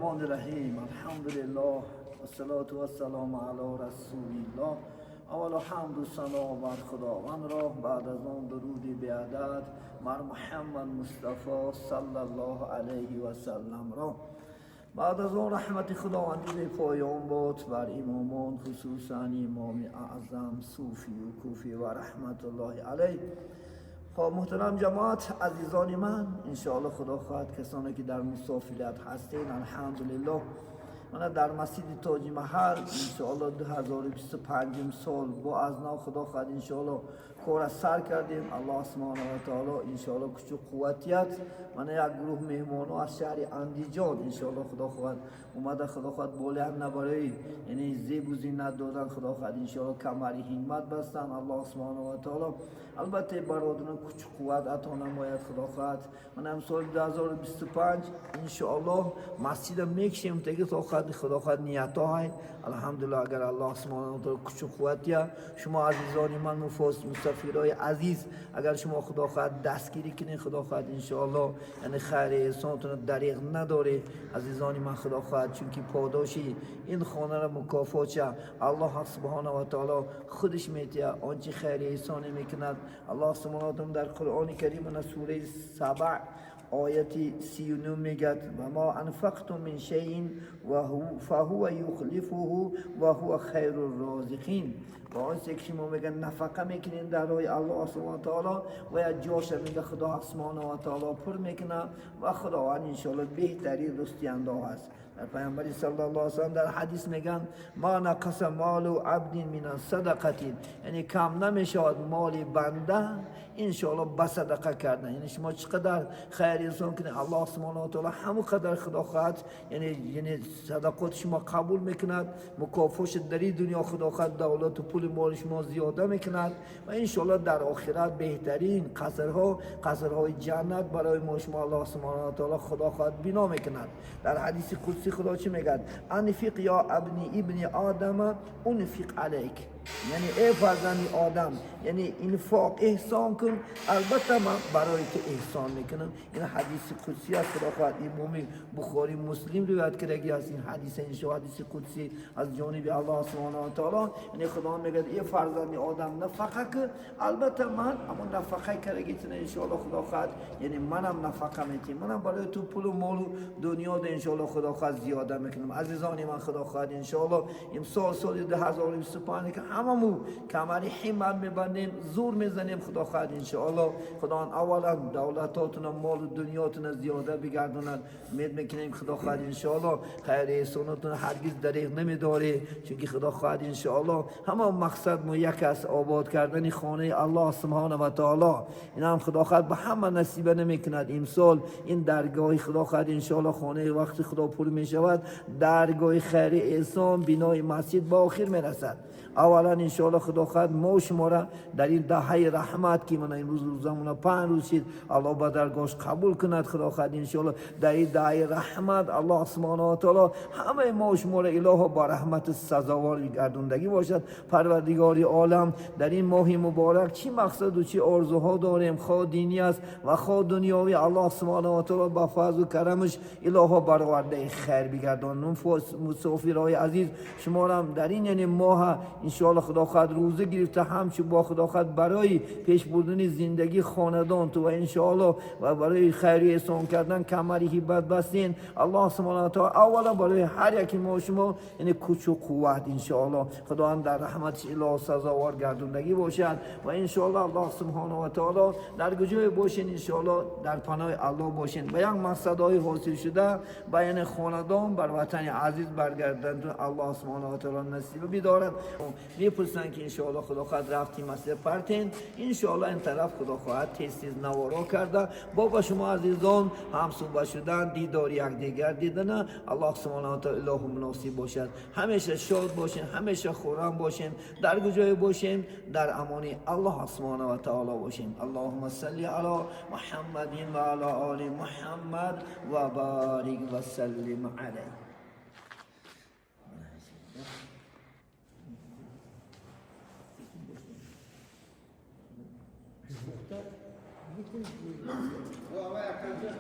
الرحمن الرحیم. الحمدلله والصلاة والسلام علی رسول الله. اول حمد و ثنا بر خداوند را، بعد از آن درودی به عدد بر محمد مصطفی صلی الله علیه و سلم را. بعد از آن رحمت خداوندی به پایان باد بر امامان، خصوصا امام اعظم صوفی و کوفی و رحمت الله علیه. خب محترم جماعت عزیزان من، انشاءالله خدا خواهد کسانی که در مسافرت هستین، الحمدلله من در مسجد تاج محل انشاءالله 2025 سال با از نو خدا خواهد انشاءالله کار سر کردیم. الله سبحانه و تعالی انشاءالله کچ و قوتیت من یک گروه مهمان از شهر اندیجان انشاءالله خدا خواهد اومده، خدا خواهد بالی هم نبرای یعنی زیب و زینت دادن، خدا خواهد انشاءالله کمری همت بستن. الله سبحانه و تعالی البته برادران کچ قوت عطا نماید خدا خواهد. من هم سال 2025 انشاءالله مسجد میکشیم تگه تا خواهد خدا خواهد نیت های الحمدلله. اگر الله سبحانه و تعالی کچ قوت یا شما عزیزان من مسافرای عزیز، اگر شما خدا خواهد دستگیری کنین، خدا خواهد انشاءالله یعنی خیر احسانتون دریغ نداره عزیزان من خدا خواهد، چونکی پاداشی این خانه را مکافات شه الله سبحانه و تعالی خودش میتیه آنچه خیر احسان میکند. الله سبحانه و تعالی در قرآن کریم سوره سبع آیت 39 میگد و ما انفقتم من شیء فهو یخلفه و هو خیر الرازقین. و آنچه که شما میگن نفقه میکنین در راه الله سبحانه و تعالی و یا جاش میگه خدا سبحانه و تعالی پر میکنه و خداوند انشاءالله بهترین رستینده است. در پیامبر صلی الله علیه و سلم در حدیث میگن ما نقص مال عبد من الصدقه، یعنی کم نمیشود مال بنده انشاءالله به صدقه کردن. یعنی شما چقدر خیر انسان کنید الله سبحانه و تعالی همون قدر خدا خواهد یعنی صدقات شما قبول میکند، مکافات در این دنیا خدا خواهد دولت و پول مال شما زیاده میکند و انشاءالله در آخرت بهترین قصرها قصرهای جنت برای ما شما الله سبحانه و تعالی خدا خواهد بنا میکند. در حدیث قدسی خدا چی میگد؟ انفق یا ابن آدم انفق علیک، یعنی ای فرزند آدم، یعنی انفاق احسان کن، البته من برای تو احسان میکنم. این حدیث قدسی است، خدا خواهد امام بخاری مسلم روایت کرده است این حدیث، این حدیث قدسی از جانب الله سبحانه و تعالی. یعنی خدا میگه ای فرزند آدم نفقه کن، البته من اما نفقه کرده ان شاء الله خدا خواهد یعنی منم نفقه میتیم، منم برای تو پول و مال و دنیا ده ان شاء الله خدا خواهد زیاده میکنم. عزیزان من خدا خواهد ان شاء الله امسال سال 2025 که هممون کمری همت میبندیم، زور میزنیم، خدا خواهد انشاءالله خدا اولا دولتاتون مال و دنیاتون زیاده بگردوند. امید میکنیم خدا خواهد انشاءالله خیر احساناتون هرگز دریغ نمیداره، چون خدا خواهد انشاءالله همه مقصد ما یک است، آباد کردن خانه الله سبحانه و تعالی. این هم خدا خواهد به همه نصیبه نمیکند. امسال این درگاه خدا خواهد انشاءالله خانه وقتی خدا پر میشود درگاه خیر احسان بنای مسجد به آخر میرسد. اولا انشاءالله خدا خواهد ما شما را در این دهه رحمت که من امروز روزمون 5 روز شد الله به درگاهش قبول کند. خدا خواهد انشاءالله در این دهه رحمت الله سبحانه و تعالی همه ما شما را اله با رحمت سزاوار گردوندگی باشد. پروردگار عالم در این ماه مبارک چی مقصد و چی آرزوها داریم، خواه دینی است و خواه دنیاوی، الله سبحانه و تعالی با فضل و کرمش اله برآورده خیر بگردان. مسافرهای عزیز شما را در این یعنی ماه انشاءالله خدا خواهد روزه گرفته همچون با خدا خواهد برای پیش بردن زندگی خاندان تو و انشاءالله و برای خیر احسان کردن کمری هیبت بستین. الله سبحانه و تعالی اولا برای هر یک ما شما یعنی کوچ و قوت انشاءالله خداوند در رحمتش اله سزاوار گردوندگی باشد و انشاءالله الله سبحانه و تعالی در کجای باشین انشاءالله در پناه الله باشین و یک مقصدهای حاصل شده بیان خاندان بر وطن عزیز برگردن الله سبحانه و تعالی نصیب بدارد. میپرسن که انشاءالله خدا خواهد رفتیم مسجد پرتین، انشاءالله این طرف خدا خواهد تیز نوارا کرده با شما عزیزان هم صحبت شدن دیدار یکدیگر دیدن. الله سبحانه و تعالی اله مناسب باشد. همیشه شاد باشین، همیشه خورم باشین، در کجای باشین در امانی الله سبحانه و تعالی باشین. اللهم صل علی محمد و علی آل محمد و بارک و سلم علیه. Bu havaya kalacak.